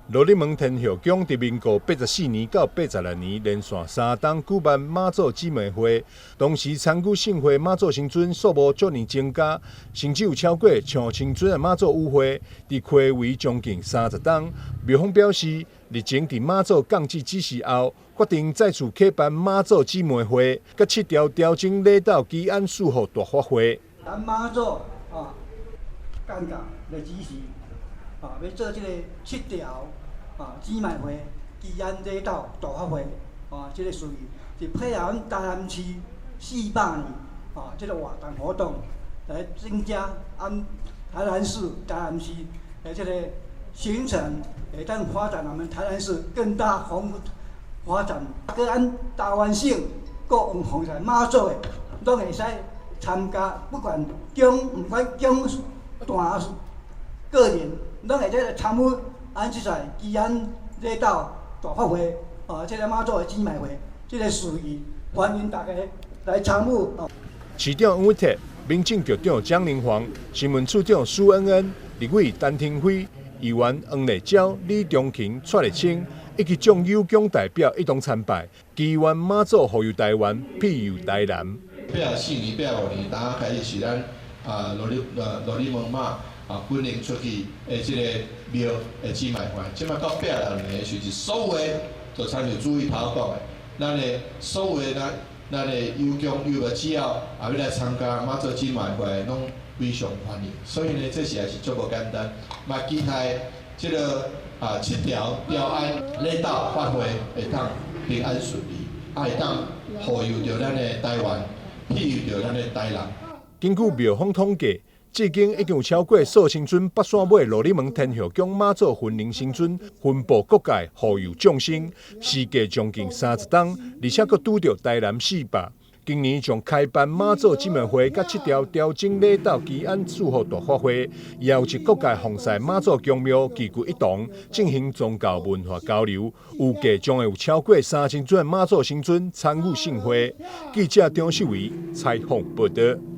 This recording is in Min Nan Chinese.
羅閔門天后宮佇民國84年到86年連續三冬舉辦媽祖姊妹會，當時參與盛會媽祖神尊數目逐年增加，甚至有超過上千尊的媽祖舞會，佇睽違將近30冬。廟方表示，日前佇媽祖降旨指示後，決定再次啟辦媽祖姊妹會，佮七條調整禮斗祈安賜福大法會。咱媽祖啊，降駕來指示啊，欲做這个七條啊姊妹會祈安禮斗大法會啊，這个事宜是配合阮台南市400年啊這个活動活動，來增加阮台南市台南市的這个行程，會當發展我們台南市更大豐富發展。閣阮台灣省各方在媽祖的，攏會使參加，不管宮，毋管宮大個人，攏會使來參與阮這次祈安禮斗大法會，啊，這个媽祖的姊妹會，這个事宜，歡迎大家來參與。市長黃偉哲、民政局長蔣寧煌、新聞處長蘇恩恩、立委陳亭妃、議員黃麗嬌、李中勤、蔡麗清以及眾有宮代表一同參拜，祈願媽祖護佑台灣，庇佑台南。 84年、85年，當開始是咱啊羅閔呃羅閔門媽啊本靈出去的這个廟的姊妹會，這擺到86年的時陣，所有的就親像主委頭講的，咱的所有的咱咱的有宮有廟只要也欲來參加媽祖姊妹會，攏非常歡迎。所以呢，這是也是足無簡單，嘛期待這个啊七條調安禮斗法會會當平安順利，啊會當護佑著咱的台灣，庇佑著咱的台南。根據廟方統計，至今已經有超過數千尊北山尾羅閔門天后宮媽祖分靈神尊分布各界，護佑眾生，時隔將近30冬，而且閣拄著台南四百。今年將開辦媽祖姊妹會，佮七條調整禮斗祈安賜福大法會，邀集各界奉祀媽祖宮廟齊聚一堂，進行宗教文化交流。預計將會有超過3000尊媽祖神尊參與盛會。記者張秀偉採訪報導。